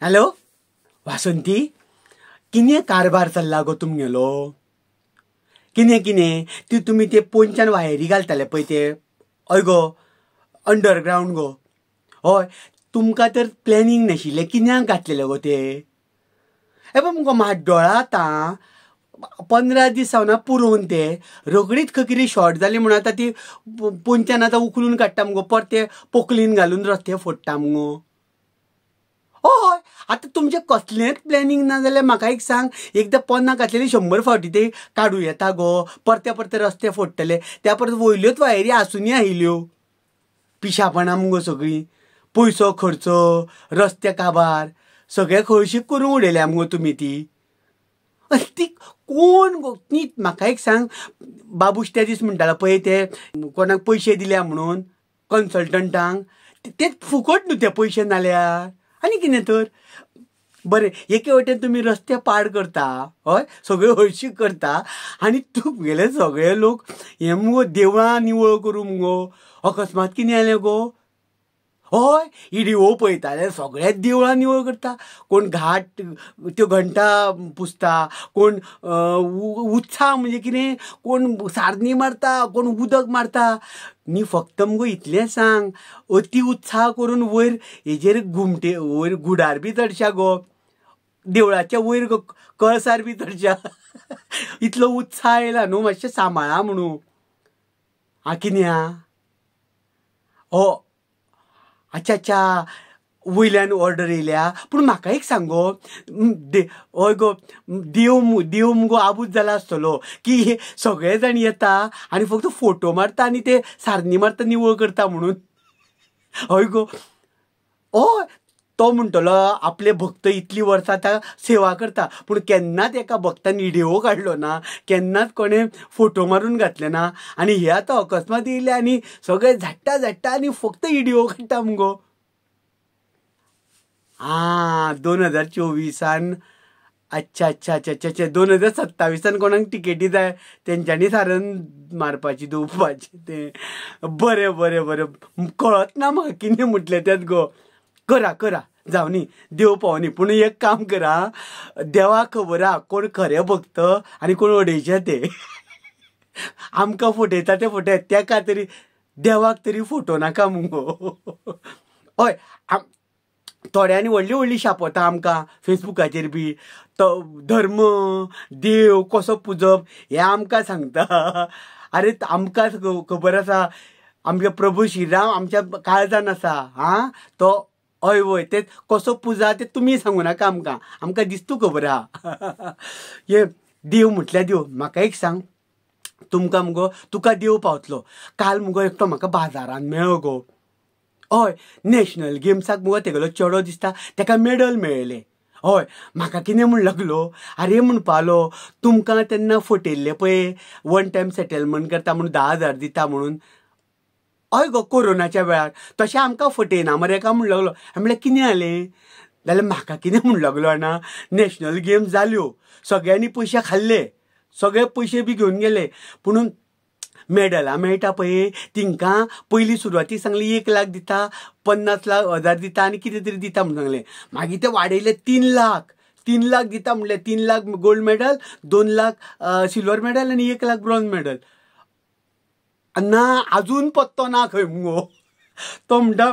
Hello Vasanti, कितें कारभार चल्ला गो तुमगेलो? कितें कितें ती तुमी ते पोंच्यान वायरी घालताले पळय ते, हय गो, अंडरग्रावंड गो. हय, तुमकां तर प्लॅनिंग नाशिल्लें, कित्याक घातलेलें गो ते? हे पळय मुगो म्हाड्डोळा आतां 15 दीस जावना पुरोवन ते रोखडीच खंय कितें शॉर्ट जाली म्हणून आतां ती पोंच्यान आतां उखलून काडटा मुगो, परते पोकलीन घालून रस्ते फोडटा मुगो. हय, आतां तुमचें कसलेंच प्लॅनिंग ना जाल्यार म्हाका एक सांग, एकदां पोन्ना घातलेली 100 फावटी ते काडूं येता गो, परते परते रस्ते फोडटले, त्या परत वयल्योच वायरी आसुनूय आयिल्ल्यो. पिशापणां मुगो सगळीं, पयसो खर्च, रस्ते काबार, सगळे खळशीक करून उडयल्या मुगो तुमी ती. ती कोण गो ती म्हाका एक सांग, बाबूश त्या दीस म्हणटालो पळय ते कोणाक पयशे दिल्या म्हणून कन्सल्टंटांक, ते फुकट न्हू ते पयशे नाल्यार आनी कितें तर. बरें, एके वटेन तुमी रस्ते पाड करता, हय, सगळे हळशीक करता, आनी तुमगेले सगळे लोक हे मुगो देवळां निवळ करूं मुगो. अकस्मात कितें जालें गो? हय, इडिओ पळयताले सगळे देवळां निवळ करता, कोण घाट त्यो घंटा पुसता, कोण उत्साह म्हणजे कितें, कोण सारनी मारता, कोण उदक मारता. न्ही फक्त मुगो इतलें सांग, अती उत्साह करून वयर हेजेर घुमटे वयर गुडार बी चडशा गो, देवळाच्या वयर गो कळसार बी चडशा, इतलो उत्साह येयला न्हू, मातशें सांबाळा म्हणून. आं कितें आं? हो, अच्छा अच्छा, वयल्यान ऑर्डर येयल्या. पूण म्हाका एक सांग गो, हय गो, देव देव मुगो आबूज जाला आसतलो की सगळे जाण येता आनी फक्त फोटो मारता आनी ते सारनी मारता निवळ करता म्हणून. हय गो, हय, तो म्हणटलो आपले भक्त इतली वर्सां आतां सेवा करता, पूण केन्नाच एका भक्तान इडिओ काडलो ना, केन्नाच कोणें फोटो मारून घातले ना, आनी हे आतां अकस्मात येयले आनी सगळे झाडटा झाडटा आनी फक्त इडिओ काडटा मुगो. आं, 2024 अच्छा अच्छा अच्छा अच्छा अच्छा, 2027 कोणाक टिकेटी जाय तेंच्यांनी सारन मारपाची धुवपाची तें. बरें बरें बरें, कळत ना म्हाका कितें म्हटलें तेंच गो. करा करा, जावं न्ही, देव पावनी. पूण एक काम करा, देवाक खबर आहा कोण खरे भक्त आनी कोण अडेचे ते. आमकां फटयता ते फटयता, तेका तरी देवाक तरी फोटो नाका मुगो. हय, थोड्यांनी व्हडली व्हडली शापोतां आमकां फेसबुकाचेर बी, तो धर्म देव कसो पुजप हें आमकां सांगता. आरे आमकां खबर आसा, आमगे प्रभू श्रीराम आमच्या काळजान आसा. आं, तो हय वय, ते कसो पुजा ते तुमी सांगू नाका आमकां, आमकां दिस्तू खबर आहा. हे देव म्हटल्यार देव. म्हाका एक सांग, तुमकां मुगो तुका देव पावतलो. काल मुगो एकटो म्हाका बाजारान मेळ्ळो गो. हय, नॅशनल गेम्साक मुगो तेगेलो चेडो दिसता तेका मेडल मेळ्ळें. हय, म्हाका कितें म्हण लागलो, आरे म्हणपालो तुमकां तेन्ना फटयल्लें पळय, वन टायम सेटलमेंट करता म्हणून 10,000 दिता म्हणून. हय गो, कोरोनाच्या वेळार तशें आमकां फटयना मरे काय म्हण लागलो. हांवें म्हणलें कितें जालें? जाल्यार म्हाका कितें म्हण लागलो जाणा, नॅशनल गेम्स जाल्यो, सगळ्यांनी पयशे खाल्ले, सगळे पयशे बी घेवन गेले, पुणून मेडलां मेळटा पळय तिंकां पयलीं सुरवातीक सांगलें 1 लाख दिता, 50 लाख हजार दिता आनी कितें तरी दिता म्हूण सांगलें. मागीर ते वाडयले 3 लाख, 3 लाख दिता म्हणलें, 3 lakh gold medal, 2 lakh silver medal आनी 1 लाख ब्रॉन्ज मेडल. ना आजून पत्तो ना खंय मुगो. तो म्हणटा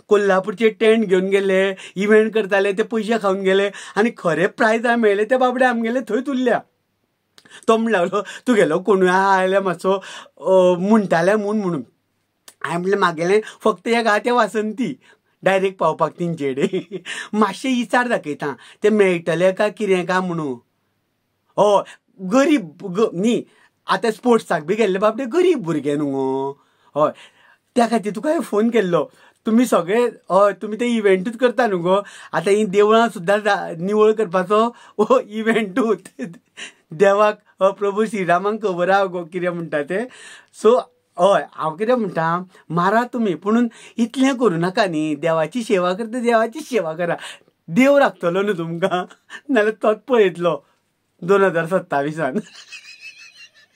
कोल्हापूरचे टेंट घेवन गेले, इव्हेंट करताले, ते पयशे खावन गेले आनी खरे प्रायजां मेळ्ळे ते बाबडे आमगेले थंयच उरल्या. तो म्हण लागलो तुगेलो कोणूय आहा जाल्यार मातसो म्हणटाले म्हूण म्हणून. हांवें म्हणलें मागेलें फक्त एक आहा तें वासंती, डायरेक्ट पावपाक तेंचे कडेन. मातशें विचार दाखयता ते मेळटले काय कितें काय म्हणून. हय, गरीब न्ही, आतां स्पोर्ट्साक बी गेल्ले बाबडे गरीब भुरगे न्हू गो. हय, त्या खातीर तुका हांवें फोन केल्लो. तुमी सगळे हय, तुमी ते इव्हेंटूच करता न्हू गो. आतां ही देवळां सुद्दां निवळ करपाचो हो इव्हेंटूच. देवाक प्रभू श्रीरामाक खबर आहा गो कितें म्हणटा तें. सो हय, हांव कितें म्हणटा, मारा तुमी, पुणून इतलें करूं नाका न्ही. देवाची सेवा करता, देवाची सेवा करा, देव राखतलो न्हू तुमकां, नाल्यार तोच पळयतलो 2027.